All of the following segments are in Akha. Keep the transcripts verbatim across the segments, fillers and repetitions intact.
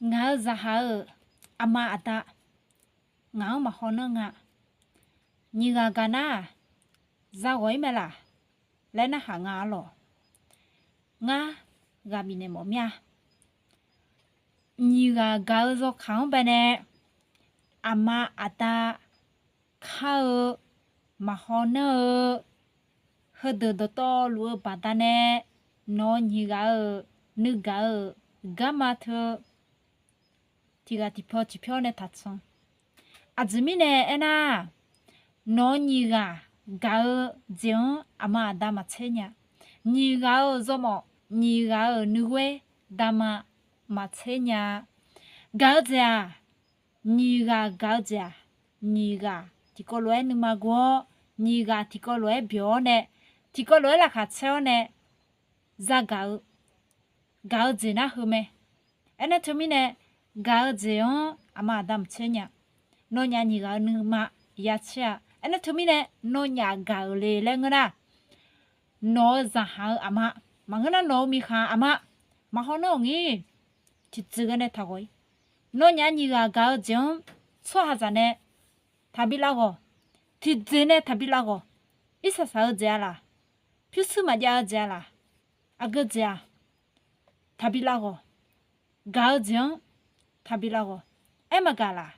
Ngaq-euq zaqhaq-euq aqma aqda, ngaq-anr maqhaw nanr nga. Nyiq ghaq gaq nar-aq, zaghawq-ir mae laq laer narhaq nga arlawq. Ngar ghaq bifnaeq mawf mir-a. Nyiq ghaq gaq-eu yawkaq-anr baenae aqma aqda kar-eu maqhaw nanr-eu, heudeuq dawqtawvluf-eu baqdanae nawq-eu nyiq ghaq-euq nuigaq-euq garma teu tiq ghaq tiq paw tiq pyawr nae taqtsanq. Aqjeq mirnae aernar, nawq-eu nyiq ghaq gaq-eu jeq-anr aqma aqda maqtser nya. Nyiq ghaq-euq yawmawf, nyiq ghaq-euq nuighoer dama maqtser nya. Gaq-eu jeq-aq, nyiq ghaq gaq-eu jeq-aq, nyiq ghaq tiqkawv lof-aer nuima guv-awr, nyiq ghaq tiqkawv lof-aer byawq-awr nae, tiqkawv lof-aer laqkhaq caer-awr nae, zagaq-eu, gaq-eu jeq nar heu mae. Aernar teumirnae, gaq-eu jeq-anr aqma aqda maqtser nya. Nawnyaf nyiq ghaq-eu nuima ya tser-a. Aernar teumirnae, nawnyaf gaq-euq le laer ngeur nar, nawq-eu zaqhaq-eu aqma, maqngeur nar nawq-eu miqkhaq aqma, maqhaw nanr-awq ngir, tiqjeq ghae nae taqghawq-ir. Nawnyaf nyiq ghaq gaq-eu jeq-anr tsawrhaqzaq nae taqbi lavghawq, tiqjeq nae taqbi lavghawq, irsaq saq-eu jeq-a laq, pyurshuir maqjav-eu jeq-a laq, aqgeu jeq-aq, taqbi lavghawq, gaq-eu jeq-anr taqbi lavghawq. Aer maqgaq laq?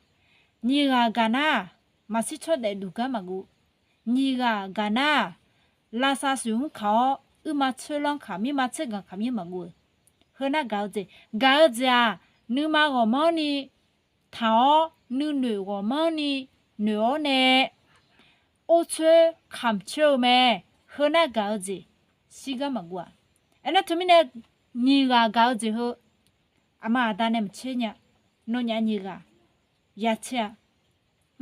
Nyiq ghaq gaq nar-aq, maqshir tsawrdaef duq gar maqguv. Nyiq ghaq gaq nar-aq, lavsav shuif mr kaq-awr uirma tsoer lanr kaq mirma tser ganq kaq mir maqguv-eu. Heu nar gaq-eu jeq, gaq-eu jeq-aq, nuima ghawqmanrni taq-awr nuinoeq ghawqmanrni noeq-awr nae, or tsoer kamq tsoer-eu mae. Heu nar gaq-eu jeq shirgar maqguv-aq. Aernar teumirnae, nyiq ghaq gaq-eu jeq heu aqma aqda nae maqtser nya. Nawnyaf nyiq ghaq ya tser-a.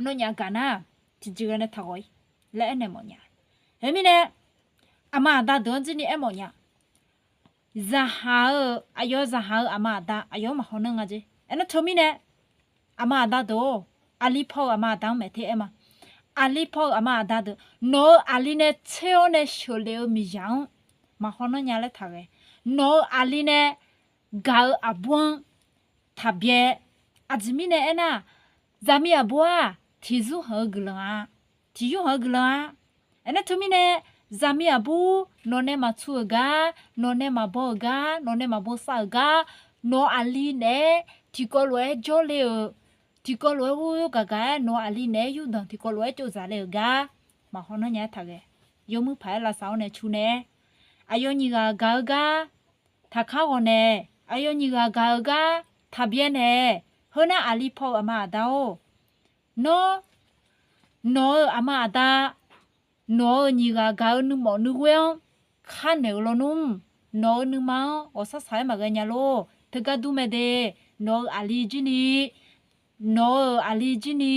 Nawnyaf gaq nar-aq, tiqjeq ghae nae taqghawq-ir laer aernaeq mawfnya. Khoermirnae, aqma aqda deuq-anr jirni aermawf nya. Zaqhaq-eu, aqyawf zaqhaq-eu aqma aqda aqyawf-anr maqhaw nanr nga jeq. Aernar teumirnae, aqma aqda deuq-or, aqli paw-eu aqma aqda-anr maeq te aer ma. Aqli paw-eu aqma aqda deuq, nawq-eu aqli nae tser-awr nae sheuqlef-eu miqzaq-anr maqhaw nanr nya laer taqghae. Nawq-eu aqli nae gaq-eu aqbur-anr taqbyae. Aqjeq mirnae aernar, zaqmiq aqbur-aq, tiq yurkhanq-eu guiqlanq-a. Tiq yurkhanq-eu guiqlanq-a. Aernar teumirnae, zaqmiq aqbur nawq nae maqtsu-euq gar, nawq nae maqbaw-euq gar, nawq nae maqbosav-euq gar, nawq aqli naeq-aer tiqkawv lof-aer jawrle-euq, tiqkawv lof-aer ur yur gaq gaq-aer nawq aqli naeq-aer yurdanq tiqkawv lof-aer tsovdzaq le-euq gar, maqhaw nanr nya-aer taqghae. Yawmuir paq-aer lavsav-awr nae cu nae-aer, aqyawf nyiq ghaq gaq-eu gar taqkar ghawq naeq, aqyawf nyiq ghaq gaq-eu gar taqbyae naeq. Heu nar aqli paw-eu aqma aqda-or, nawr, nawq-euq aqma aqda, nawq-euq nyiq ghaq gaq-eu nuimawf nuighoer-anr kar naeq-euq lawnmr, nawq-euq nuima-anr ghawqshar shaq-aer maqghae nya lor. Teugar dur mae de, nawq-euq aqli jirni, nawq-euq aqli jirni,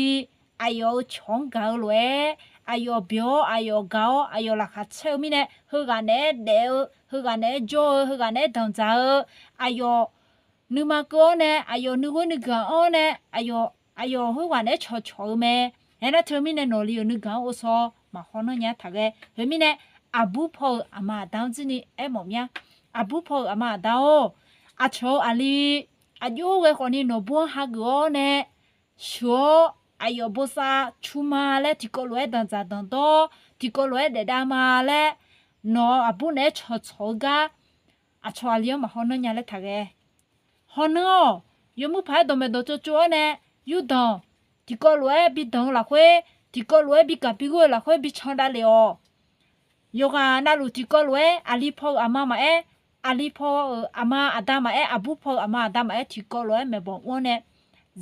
aqyawf-euq cawq-anr gaq-eu lof-aer, aqyawf byawq-awr, aqyawf gaq-awr, aqyawf laqkhaq caer-eu mirnae, heughaq naeq-aer daef-eu, heughaq naeq-aer jawr-eu, heughaq naeq-aer danqdzaq-eu, aqyawf nuima keuv-awr nae, aqyawf nuighoer nuiganq-anr nae, aqyawf, aqyawf khoerghaq naeq-aer cawqcawq-eu mae. Aernar teumirnae nawqli-euq nuiganq-anr ghovshaw maqhaw nanr nya-aer taqghae. Khoermirnae, aqbur paw-euq aqma aqda-anr jirni aermawf mir-a. Aqbur paw-euq aqma aqda-or, aqcawq-eu aqli aqjox ghae khawfni nawqbur-anr hageuf-awr nae, sheuq-awr aqyawf bosav cu ma laer tiqkawv lof-aer danqdzaq danqdawr, tiqkawv lof-aer daefdav ma laer, nawq aqbur naeq-aer cawqcawq-eu gar, aqcawq aqli-anr maqhaw nanr nya laer taqghae. Haw nanr-awq. Yawmuir paq-aer dawqmaeq dawqtsov tsov-awr nae, yurdanq tiqkawv lof-aer bi danq-eu lafkhoer, tiqkawv lof-aer bi gaq bi ghur-eu lafkhoer bi can davlef-awq. Yawqghaq navluf tiqkawv lof-aer aqli paw-euq aqma maqaer, aqli paw-euq aqma aqda maqaer, aqbur paw-euq aqma aqda maqaer, tiqkawv lof-aer maeqbawq mr-awr nae,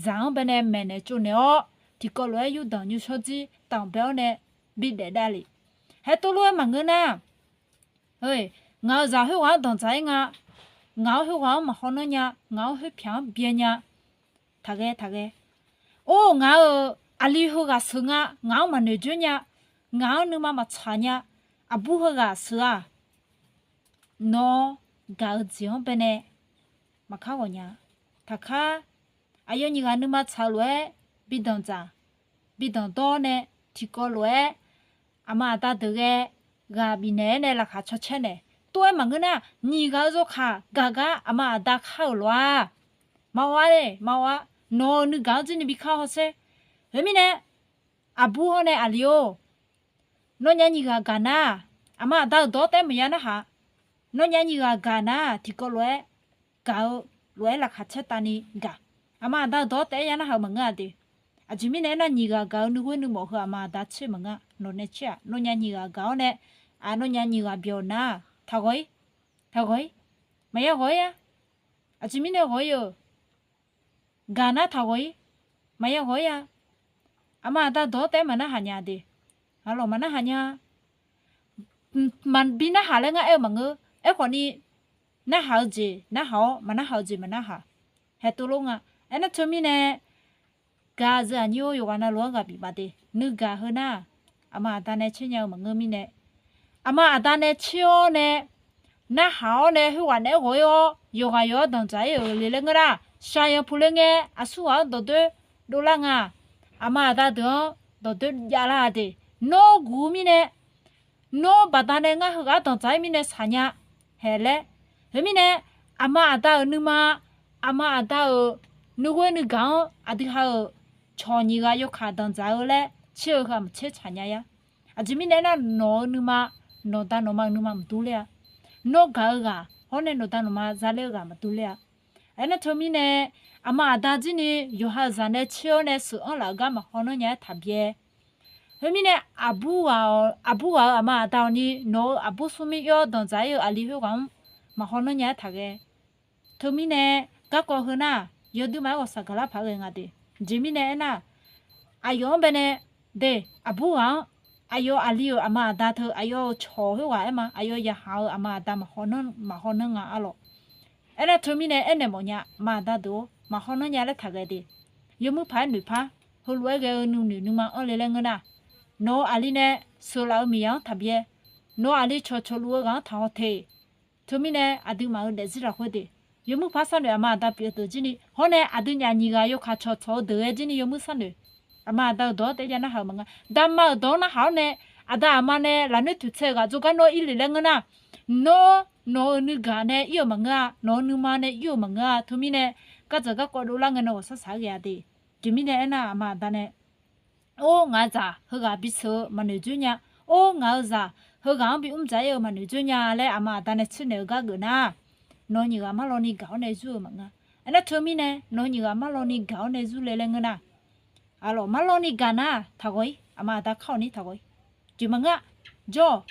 zaq-anr baenae maeqnaeq tsovnaeq-awr, tiqkawv lof-aer yurdanq nymrshawr jir danqbae-awr nae bidaef davlef. Haer tov lof-aer maqngeur nar, ngaq-euq zaq khoerghaq-anr danqdzaq-ir nga. Ngaq-anr khoerghaq-anr maqhaw nanr nya. Ngaq-anr khoerpyaq-anr byae nya. Taqghae taqghae. Or, ngaq-euq aqli heughaq sheuq nga. Ngaq-anr maqnoeq dzoer nya. Ngaq-anr nuima maqtsaq nya. Aqbur heughaq sheuq-aq, nawr gaq-eu jeq-anr baenae maqkar ghawq nya. Taqkar, aqyawf nyiq ghaq nuima tsaq-eu lof-aer bi danqdzaq, bi danqdawr nae, tiqkawv lof-aer aqma aqda deuq ghae ghaq bifnaeq-aer nae laqkhaq caw caer naeq. Tov-aer maqngeur nar, nyiq ghaq-eu yawkaq gaq gar aqma aqda kar-euq lof-aq, Maqawq-a le, maqawq-a. Nawq-euq nuigaq-anr jir ni bi kar hawsher. Khoermirnae, aqbur hawr nae aqli-or, nawnyaf nyiq ghaq gaq nar, aqma aqda-euq dawq-anr taef-aer maqya narhaq. Nawnyaf nyiq ghaq gaq nar, tiqkawv lof-aer gaq-eu lof-aer laqkhaq caertavni gaq. Aqma aqda-euq dawq-anr taef-aer ya narhaq-eu maqngeur-a de. Aqjeq mirnae aernar, nyiq ghaq gaq-eu nuighoer nuimawf heu aqma aqda tser maqngeur-a. Nawq nae tser-aq, nawnyaf nyiq ghaq gaq-awr nae, nawnyaf nyiq ghaq byawq nar, taqghawq-ir, taqghawq-ir, maqya ghawq-ir-a. Aqjeq mirnae ghawq-ir-eu, gaq nar taqghawq-ir, maqya ghawq-ir-a. Aqma aqda dawq-anr taef-aer maqnarhaq nya de. Arlawq, maqnarhaq nya. Maqbi narhaq laer ngar aer-eu maqngeur. Aerkhawf ni, narhaq-eu jeq narhaq-awr, maqnarhaq-eu jeq maqnarhaq. Haeq tov lor nga. Aernar teumirnae, gaqzeu aqnyir-or, yawqghaq navluf-anr ghaq bif baf de. Nuigaq heu nar, aqma aqda nae tser nya-eu maqngeur mirnae, aqma aqda nae tser-awr nae, narhaq-awr nae, khoerghaq naeq-aer ghawq-ir-awr, yawqghaq yawq-anr danqdzaq-ir-euq le laer ngeur nar, shaqyanq puq le ngae, aqsur ghaq-anr dawqdoer dovlar nga. Aqma aqda deuq-anr dawqdoer javlar-a de. Nawr guq-eu mirnae, nawr baqdanae ngar heughaq-anr danqdzaq-ir mirnae shaqnya haeq laer. Khoermirnae, aqma aqda-euq nuima, aqma aqda-euq nuighoer nuigaq-anr aqdui ha-euq cawq nyiq ghaq yawkaq danqdzaq-eu laer tser-eu heu-aq maqtser tsaq nya-a. Aqjeq mirnae aernar, nawq-eu nuima, nawqda nawqma-euq nuima maqdur ler-a. Nawr gaq-eu ghaq hawr nae nawqda nawqma zaler-eu ghaq maqdur ler-a. Aernar teumirnae, aqma aqda jir ni yawqha-euq zaq nae tser-awr nae sheuq anr laf-eu gar maqhaw nanr nya-aer taqbyae. Khoermirnae, aqbur ghaq-eu aqma aqda-awq ni nawq-eu aqbur smrmir yawr danqdzaq-ir-eu aqli khoerghaq-anr maqhaw nanr nya-aer taqghae. Teumirnae, garkawv heu nar, yawduimaf-aer ghawqshaq gaqlar paq-aer ghae nga de. Jeq mirnae aernar, aqyawf-anr baenae de, aqbur ghaq-anr, aqyawf aqli-euq aqma aqda teu aqyawf-euq cawq khoerghaq aer ma, aqyawf yaqhaq-eu aqma aqda maqhaw nanr, maqhaw nanr nga arlawq. Aernar teumirnae aernaeq mawfnya, aqma aqda deuq-or, maqhaw nanr nya laer taqghae de. Yawmuir paq-aer noeqpar, heulof-aer ghae-eu nuinoeq nuima anr le laer ngeur nar, nawq-eu aqli nae sheuqlaf-eu miqyaq-anr taqbyae. Nawq-eu aqli cawqcawq luf-eu ghaq-anr taqhaw te. Teumirnae aqduimaf-euq daefzir lafkhoer de, yawmuir paq-aer sharnoeq aqma aqda pyeuf-eu deuq jir ni hawr nae aqdui nyaf nyiq ghaq yawkaq cawqcawq-eu deuq-aer jir ni yawmuir sharnoeq. Aqma aqda-euq dawq-anr taef-aer ya narhaq-euq maqngeur. Dama-euq dawq-anr narhaq-awr nae, aqda aqma nae lafnoer toeqtsaev-eu ghaq jawrgar nawr ir le laer ngeur nar, nawr nawq-euq nuigaq nae ir-euq maqngeur-a, nawq-euq nuima nae ir-euq maqngeur-a. Teumirnae, gardzaq garkawv dovlar ngae nae ghawqshaq shaq-aer ghae-a de. Jeq mirnae aernar, aqma aqda nae Or, ngaq-eu zaq heughaq bisheuq-eu maqnoeq dzoer nya. Or, ngaq-eu zaq heughaq-anr bi mr dzaq-ir-eu maqnoeq dzoer nya laer aqma aqda nae tser naeq-eu gar geuf nar, nawq-eu nyiq ghaq marlawni gaq-awr nae zur-eu maqngeur. Aernar teumirnae, nawq-eu nyiq ghaq marlawni gaq-awr nae zur le laer ngeur nar, arlawq, marlawni gaq nar taqghawq-ir, aqma aqda kar-awq ni taqghawq-ir. Jeq maqngeur-a. Jawr-awq.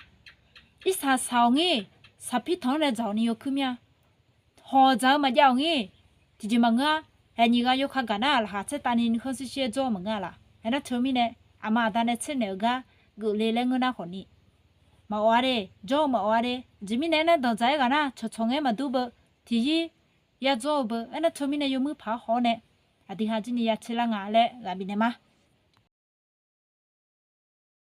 Irsaq saq-awq ngir, saqpir tanq-anr nae dzaq-awq ni yawkuir mir-a. Hawq dzaq-eu maqjav-awq ngir, tiqjeq maqngeur-a. Haeq nyiq ghaq yawkaq gaq nar, laqkhaq tsaertavni nuikhanr shir shir-aer jawr-eu maqngeur-a laq. Aernar teumirnae, aqma aqda nae tser naeq-eu gar geuf le laer ngeur nar khawf ni, maqawf-a de, jawr-eu maqawf-a de. Aqjeq mirnae aernar, danqdzaq-aer ghaq nar cawqcawq ngae maqdur beu, tiqyir yadzawr-eu beu. Aernar teumirnae yawmuir paq-aer haw-awr nae, aqdui ha jir ni ya tser lar nga laer ghaq bifnaeq ma.